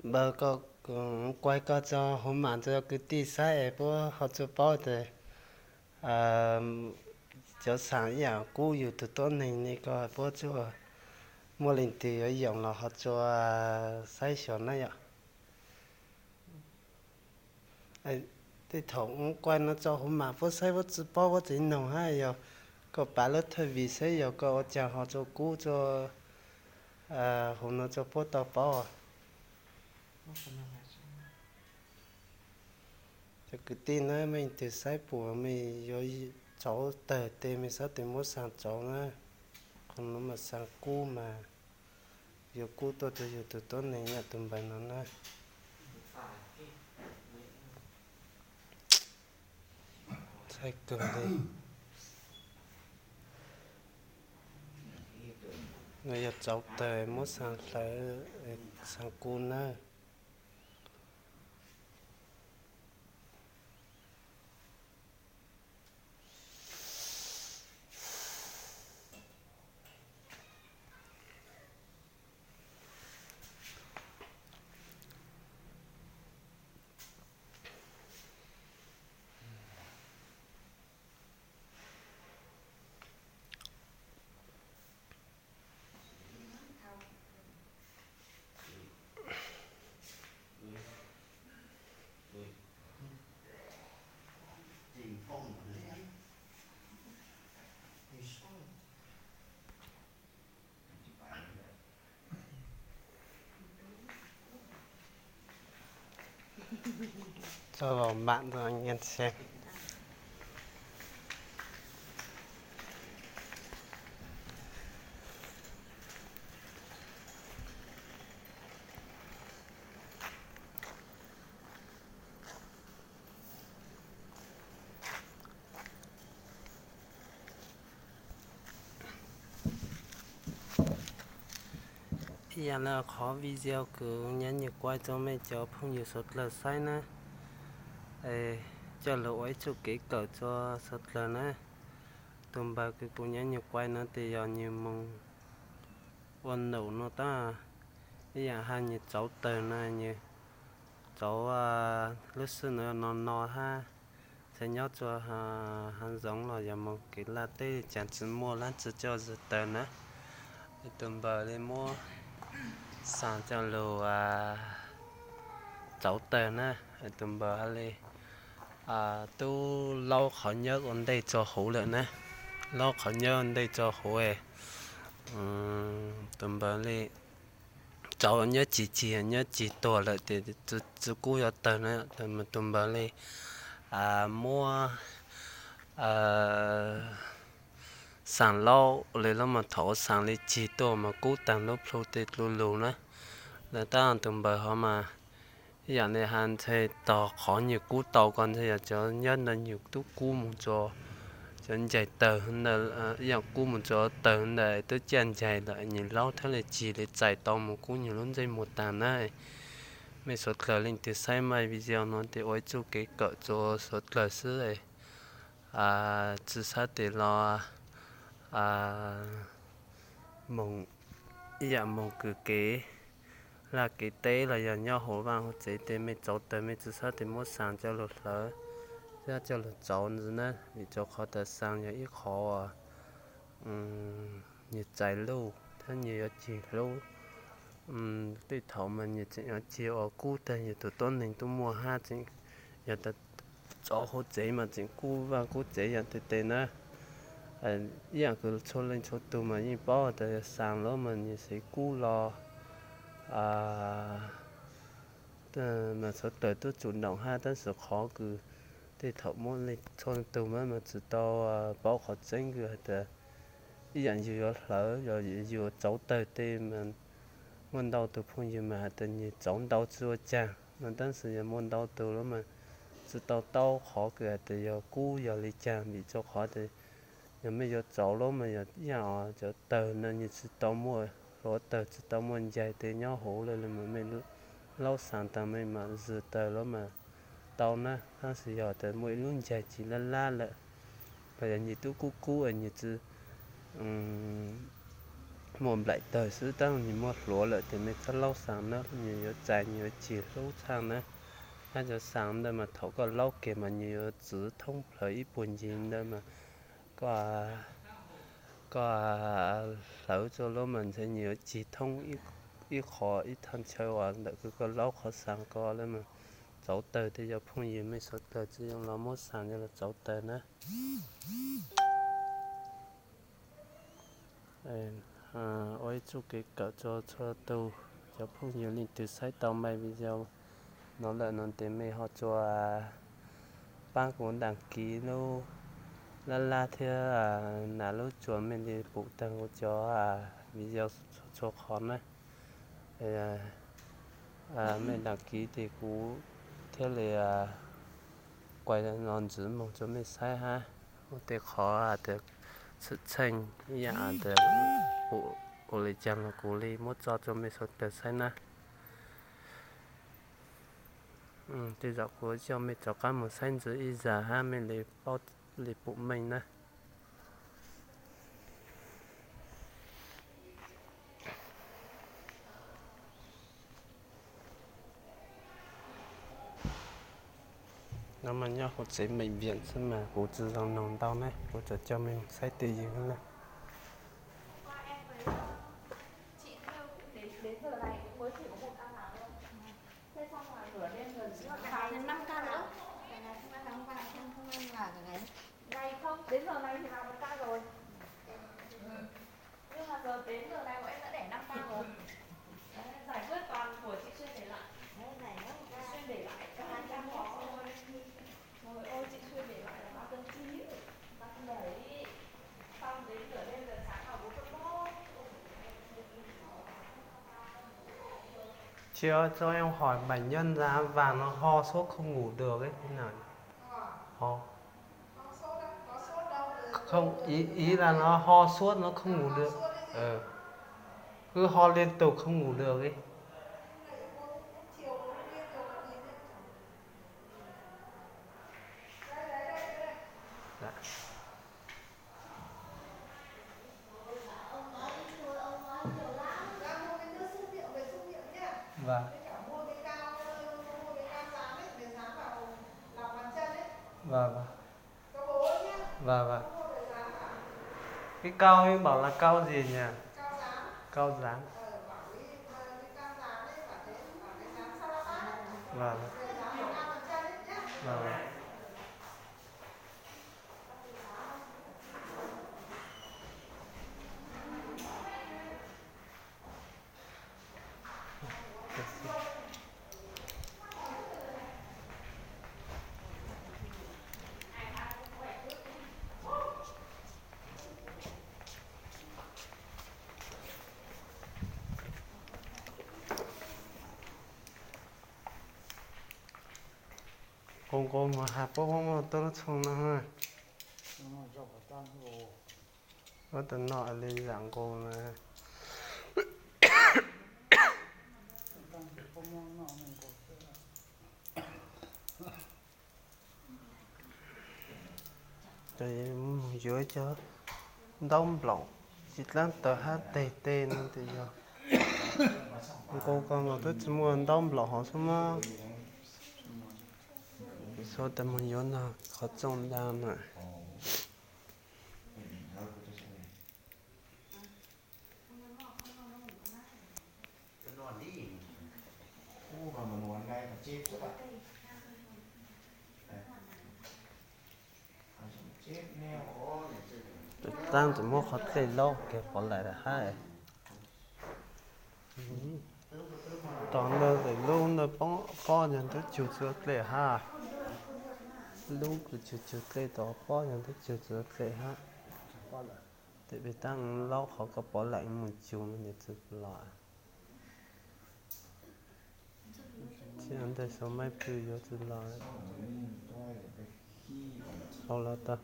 Npawg, koj, kuv kuaib koj tso huv mam rau kwv tij saib es puab ho tsuas paub tias cov xaas ib yam kub yus tus tuab neeg ne, koj puab tsuas muaj leej twg yuav yoom los ho tsuas saib xyuas na yom. Tej thaum kuaib no tso huv mam puab saib puab tsi paub puab tseem noog hab yog koj pav lub thawj vim saib yog koj ua caag ho tsuas kub tsuas huv no tsuas puab tau paub. Cov kwv tij na, mej leej twg saib puas mej yuav tsauv tawg tes mej xav tes muab xaas tsauv na. Qhov no mas xaas kub mas yuav kub tuaj rau yus tus tuab neeg yam tus npawg no na. Ntxhais kawg li. No yog tsauv tawg muab xaas hlawv, xaas kub na. Tso vào mạng rồi anh em xem. Ib yam li qhov video kuv nyuam nyuam kuaib rau mej cov phooj ywg suav dlawg saib na, coj lug ua ib txuj kev kawm rua suav dlawg na. Tus npawg kws kuv nyuam nyuam kuaib no tes yog nws moog ua naum no tab, ib yam hab nws tsauv tawg na, nws tsauv lub swb no no no hab, txhaj nyob rua hav zoov los yog moog kev laj teb caag tsi muaj dlaab tsi coj zug tawg na. Tus npawg li muab xaas coj lug tsauv tawg na, tus npawg hab li tub laub qhov nyab ua ntej tso huv lawm na, laub qhov nyab ua ntej tso huv. Tus npawg li tsauv nyob tsis cig nyob tsis tuag lawm tes tsi kub yuav tawg na, tus npawg li muab xaas laub li lub mas thaum xaas li cig tuaj mas kub taag lub plhu tej dlu lug na. Lawv tab tus npawg hov mas ib yam li has nthe tog qhov nws kub tau ko nthe yog cov nyob ntawd nws tub kub moog rua cov ncaig tawg ntawd, ib yam kub moog rua tawg ntawd tub caj ncaig lawm nws laub thiaj li cig li txais tau moog kub nws lub ntsej muag taag na. Mej suav dlawg leej twg saib maj video no tes ua ib txuj kev kawm rua suav dlawg xwb, tsi xav tes los moog ib yam moog kws kev laj kev teb los yog nyob huv vaaj huv tsev tes mej tsauv tawg mej tsi xav tes muab xaas coj lug hlawv, xav coj lug tsauv ntxiv na, vim rua qhov tas xaas yog ib qhov uas nws txais luj thiab nws yuav cig hlub. Tej thaum mas nws tseem yuav cig ua kub tag yus tus tuab neeg tub muaj hab tseem yog tas tsauv huv tsev mas tseem kub vaaj kub tsev yog tes tes na. Ib yam kws txhua leej txhua tug mas yeej paub tas yog xaas lawm mas nws xev kub los mas suav dlawg tub tsum ntaum hab tab sis qhov kws tej thaum muaj leej txhua leej tug mas mas tsi tau paub qhov tseeb kws has tas ib yam yus yuav hlawv yog yus yuav tsauv tawg tej mas muaj ntau tug phooj ywg mas has tas nws tsauv ntau tsi ua caag no tab sis yog muaj ntau tug lawm mas tsi tau taub qhov kws has tas yog kub yog li caag vim rua qhov tas yog mej yuav tsauv lawm mas yog ib yam cov tawg no nws tsi tau muaj hluav tawg tsi tau muaj ncaig tej nyob huv lawm mas mej laub xaas taag mej mam zwg tawg lawm mas tau na, tab sis yog tas muaj ib lub ncaig cig lab lab lawm los yog nws tub kub kub nws tsi Muaj nplaim tawg xwb, tab nws muaj hluav lawm ces mej txhob laub xaas na, nws yuav txais nws yuav cig hlub tshaj na. Hab cov xaas ntawd mas thaum koj laub kiag mas nws yuav txwv thoob plawg ib puag ncig ntawd mas koj, koj hlawv txug lub mas ntshe nws yuav cig thoob ib qho ib thaj chaw uas ntawm kws koj laub qhov xaas ko lawm mas txauv tawg. Tej cov phooj ywg mej suav dlawg tsi zoo los muab xaas coj los txauv tawg na. Ua ib txuj kev kawm rua txhua tug cov phooj ywg leej twg saib tau mej video no lawm no tes mej ho tsuas pab kuv đăng ký lub lab lab thiab nas lub tsuas mej li pum tag kuv cov video txhua txhua qhov na. Mej đăng ký tes kuv thiaj li kuas no ntxiv moog rua mej saib hab. Muaj tej qhov tias txhawj txheej ib yaam tias pum ua li caag los kuv li muab tso rua mej suav dlawg saib na. Tej zaum kuv coj mej rov qab moog saib ntxiv ib zag hab mej li paub li pum meej na. No mas nyob huv tsev bệnh viện xwb mas kuv tsi zoo noog ntau ne, kuv tsuas coj mej saib twj ywm na. Đấy, không, đến giờ này thì vào một ca rồi. Nhưng mà giờ đến giờ này bọn em đã đẻ năm ca rồi. Đấy, giải quyết toàn của chị Xuyên để lại. Xuyên để lại cho hai trăm có thôi. Rồi ôi, chị Xuyên để lại là ba cân chi. Ba cân bảy. Xong đến nửa đêm giờ sáng vào bốn cân mốt. Chị ơi, cho em hỏi bệnh nhân da vàng nó ho sốt không ngủ được ấy, thế nào nhỉ? Ho. Không, ý, ý là nó ho suốt, nó không ngủ được. Ờ. Cứ ho liên tục không ngủ được ấy. Dạ. Vâng. Vâng, vâng. Vâng, vâng. Cái cau anh bảo là cau gì nhỉ? Cau dán. Vâng. Vâng, vâng. Nqus nqus mas has puab muab muaj tuab lub txhooj no. Muab tau noj li zam nqus na. Mus yuav cov ntaub nplaum tsis dlaab taws hab teg teg no tes yog nqus ko mas twb tsis muaj ntaub nplaum hov xwb mas. Kuv xav tas mus yuav no qhov txooj nta na. Taab tsis muab qhov dlej laub kiag pov laim hab. Tom ntawd lub ntawd pob nyog twb cug txuv dlej hab. Lub kws cug cug dlej tom pob nyog twb cug txuv dlej hab. Tes peb taab laub qhov koj pov laim mus cug no tes txwv los. Txij ntawm sau maib pw yuav txwv los. Hau los tau.